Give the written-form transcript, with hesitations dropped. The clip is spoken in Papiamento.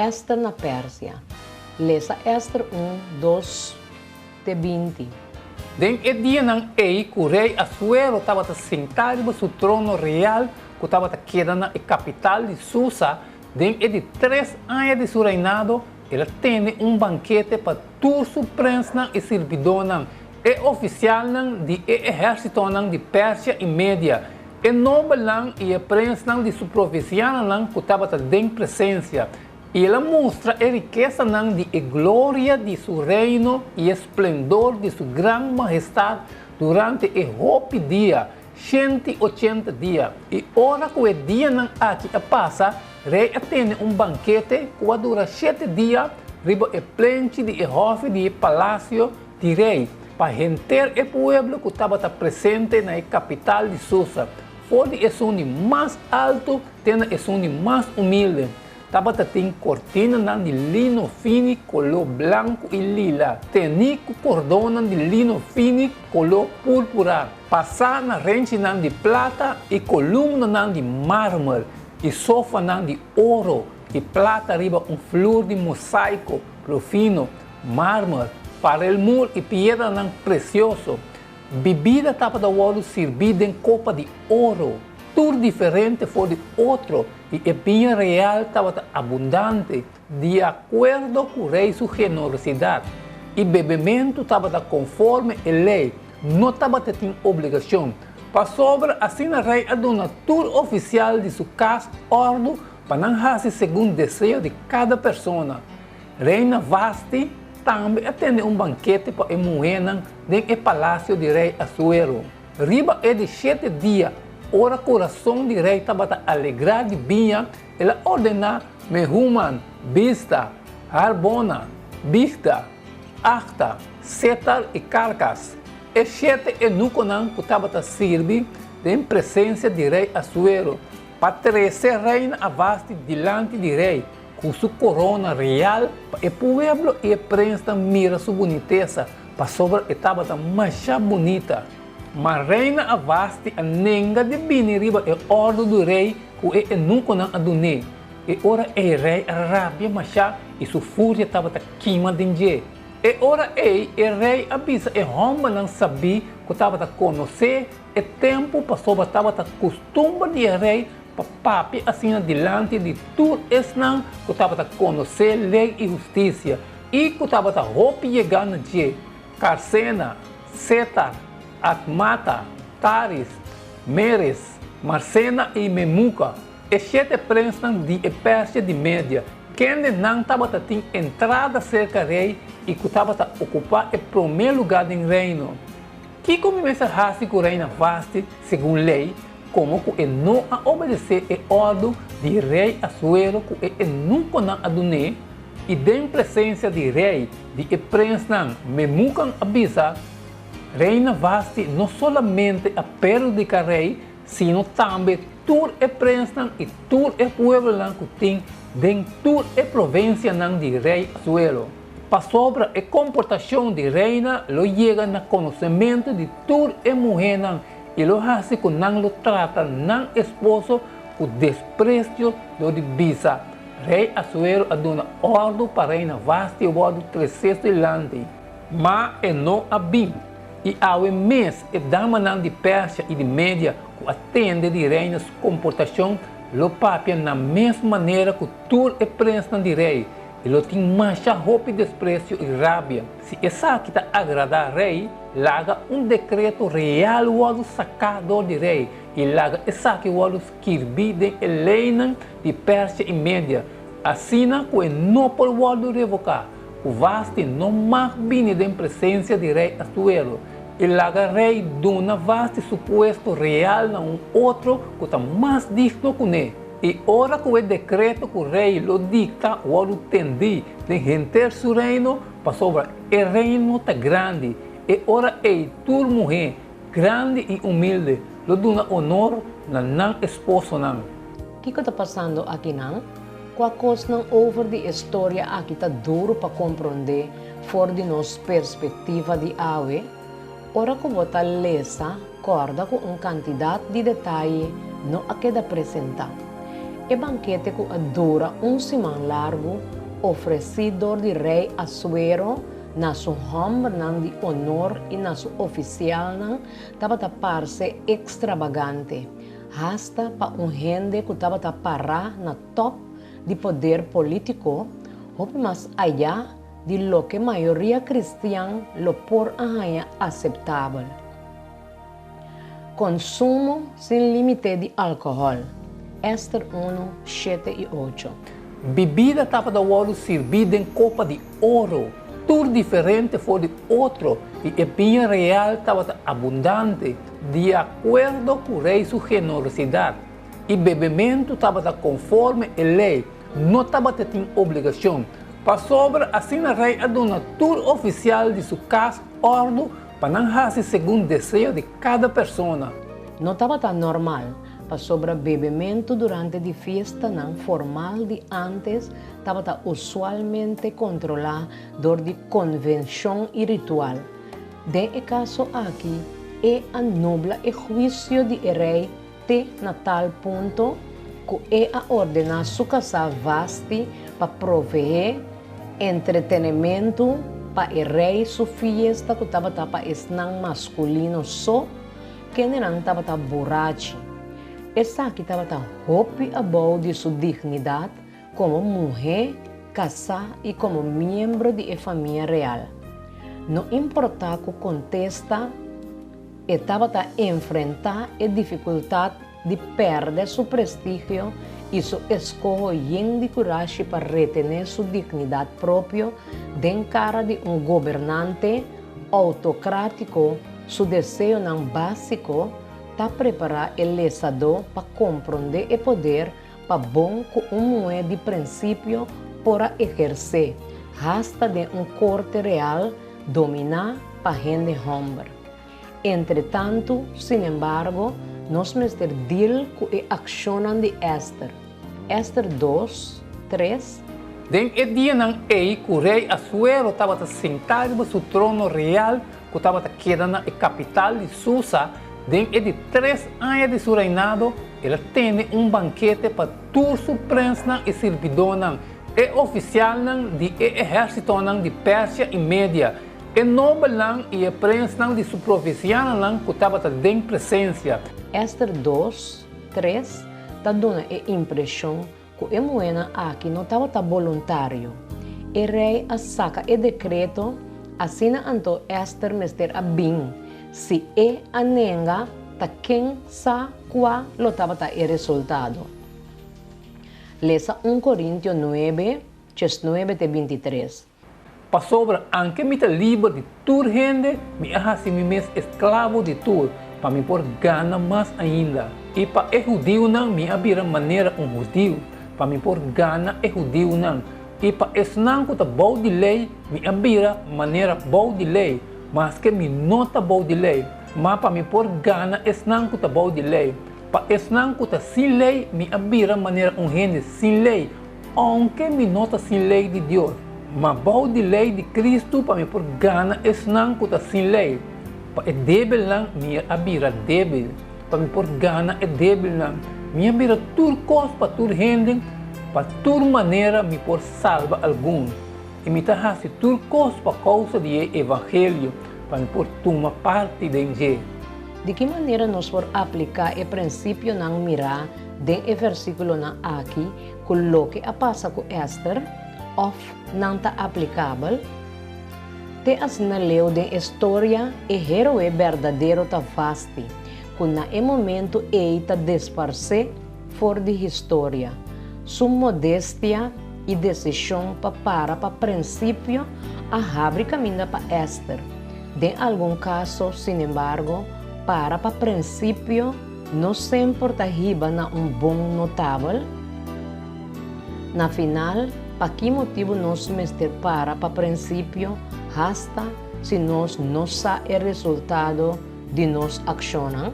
Èster na Pèrsia. Lesa Èster un, dos te 20. Den e dianan ei ku rei Asuero tabata sintá riba su trono real ku tabata keda na e kapital di Susa, den e di tres aña di su reinado, el a tene un bankete pa tur su prensnan i sirbidónan, e ofisialnan di e ehérsitonan di Persia i Media, e nobelnan i e prensnan di su provinsianonan ku tabata den presensia, i el a mustra e rikesanan di e gloria di su reino i e splendor di su gran mahestat durante e hopi dia, 180 dia. I ora ku e dianan aki a pasa, rei a tene un bankete ku a dura shete dia riba e plenchi di e hòfi di e palasio di rei, pa henter e pueblo ku tabata presente na e kapital di Susa, for di esun di mas altu te na esun di mas humilde. Tabata tin kortinanan di lino fini koló blanku i lila, tení ku kordonnan di lino fini koló púrpura, pasá na renchinan di plata i kolumnanan di mármer, i sofanan di oro i plata riba un flur di mosaiko rufino, mármer, parelmur i piedranan presioso. Bibida tabata wòrdu sirbí den kopa di oro, tur diferente for di otro, i e biña real tabata abundante, di akuerdo ku rei su generosidat, i bebementu tabata konforme e lei, no tabata tin obligashon, pasobra asina rei a duna tur ofisial di su kas òrdu pa nan hasi segun deseo di kada persona. Reina Vasti tambe a tene un bankete pa e muhénan den e palasio di rei Asuero. Riba e di shete dia, ora kurason di rei tabata alegrá di biña, el a ordená Mehuman, Bista, Harbona, Bigta, Agta, Setar i Karkas, e shete eunukonan ku tabata sirbi den presensia di rei Asuero, pa trese reina Vasti dilanti di rei ku su korona real pa e pueblo i e prensnan mira su bunitesa, pasobra e tabata masha bunita. Ma reina Vasti a nenga di bini riba e òrdu di rei ku e eunukonan a dun'é. E ora ei rei a rabia mashá i su furia tabata kima den dje. E ora ei e rei a bisa e hòmbernan sabí ku tabata konosé e tempu, pasobra tabata kustumber di e rei pa papia asina dilanti di tur esnan ku tabata konosé lei i hustisia i ku tabata hopi yegá na dje, Karsena, Setar, Admata, Taris, Meres, Marsena i Memuka, e shete prensnan di e Persia di Media, kende nan tabata tin entrada serka rei i ku tabata okupá e promé lugá den reino. Kiko mi mester hasi ku reina Vasti segun lei, komo ku e no a obedesé e òrdu di rei Asuero ku e eunukonan a dun'é? I den presensia di rei di e prensnan Memukan a bisa, Reina Vasti no solamente a perhudiká rei, sino tambe tur e prensnan i tur e pueblonan ku tin den tur e provinsianan di rei Asuero. Pasobra e komportashon di reina lo yega na konosementu di tur e muhénan i lo hasi ku nan lo trata nan esposo ku despresio dor di bisa, Rei Asuero a duna òrdu pa reina Vasti wòrdu tresé su dilanti. Ma e no a bin. I awe mes e damanan di Persia i di Media ku a tende di reina su komportashon lo papia na mes manera ku tur e prensnan di rei, i lo tin masha hopi despresio i rabia. Si esaki ta agradá rei, laga un dekreto real wòrdu saká dor di rei, i laga esaki wòrdu skirbí den e leinan di Persia i Media, asina ku e no por wòrdu revoká, ku Vasti no mag bini den presensia di rei Asuero, i laga rei duna Vasti su puesto real na un otro ku ta mas digno kuné. I ora ku e dekreto ku rei lo dikta wòrdu tendí den henter su reino, pasobra e reino ta grandi, e ora ei tur muhé, grandi i humilde, lo duna onor na nan esposonan. Kiko ta pasando akinan? Kua kosnan over di e storia aki ta duru pa komprondé for di nos perspektiva di awe? Ora ku bo ta lesa, kòrda ku un kantidat di detaye no a keda presentá. E bankete ku a dura un siman largu, ofresí dor di rei Asuero na su hòmbernan di onor i na su ofisialnan, tabata parse ekstrabagante, hasta pa un hende ku tabata pará na tòp di poder polítiko, hopi mas ayá di loke mayoria kristian lo por a haña aseptabel. Konsumo sin límite di alkohòl, Ester unu, shete i ocho. Bibida tabata wòrdu sirbí den kopa di oro, tur diferente for di otro, i e biña real tabata abundante, di akuerdo ku rei su generosidat, i bebementu tabata konforme e lei, no tabata tin obligashon, pasobra asina rei a duna tur ofisial di su kas òrdu Pa nan hasi segun deseo di kada persona. No tabata normal, pasobra bebementu durante di fiestanan formal di ántes tabata usualmente kontrolá dor di konvenshon i ritual. Den e kaso aki, e a nubla e huisio di e rei te na tal punto ku e a ordená su kasá Vasti pa proveé entretenementu pa e rei su fiesta ku tabata pa esnan maskulino so, kendenan tabata burachi. Esaki tabata hopi abou di su dignidat komo muhé kasá i komo miembro di e famia real. No importá ku kontesta E tabata enfrentá e difikultat di pèrdè su prestigio i su eskoho yen di kurashi pa retené su dignidat propio den kara di un gobernante outokrátiko su deseonan básiko ta prepará e lesadó pa komprondé e poder pa bon ku un muhé di prinsipio por a ehersé hasta den un korte real dominá pa hende hòmber. Entretantu, sinembargo, nos mester dil ku e akshonnan di Èster. Èster dos, tres. Den e dianan ei ku rei Asuero tabata sintá riba su trono real ku tabata keda na e kapital di Susa, den e di tres aña di su reinado, el a tene un bankete pa tur su prensnan i sirbidónan, e ofisialnan di e ehérsitonan di Persia i Media, e nobelnan i e prensnan di su provinsianonan ku tabata den presensia. Ester dos, tres ta duna e impreshon ku e muhénan aki no tabata boluntario. E rei a saka e dekreto, asina anto Ester mester a bin, si e a nenga, ta ken sa kua lo tabata e resultado. Lesa un Korintio nuebe, chesnuebe te bintitres. Pasobra anke mi ta liber di tur hende, mi a hasi mi mes esklabo di tur, pa mi por gana mas ainda. I pa e hudiunan mi a bira manera un hudiu, pa mi por gana e hudiunan. I pa esnan ku ta bou di lei mi a bira manera bou di lei, maske mi no ta bou di lei, ma pa mi por gana esnan ku ta bou di lei. Pa esnan ku ta sin lei mi a bira manera un hende sin lei, ounke mi no ta sin lei di Dios, ma bou di lei di Kristu pa mi por gana esnan ku ta sin lei. Pa e débilnan mi a bira débil, pa mi por gana e débilnan. Mi a bira tur kos pa tur hende, pa tur manera mi por salba algun. I mi ta hasi tur kos pa kousa di e evangelio, pa mi por tuma parti den dje. Di ki manera nos por apliká e prinsipionan mirá den e versíkulonan aki ku loke a pasa ku Èster, òf nan ta aplikabel? Te asina leu den e storia e héroe berdadero ta Vasti, ku na e momentu ei ta desparsé for di historia. Su modestia i desishon pa para pa prinsipio a habri kaminda pa Èster. Den algun kaso, sinembargo, para pa prinsipio no semper ta hiba na un bon notabel. Na final, pa ki motibu nos mester para pa prinsipio hasta si nos no sa e resultado di nos akshonnan?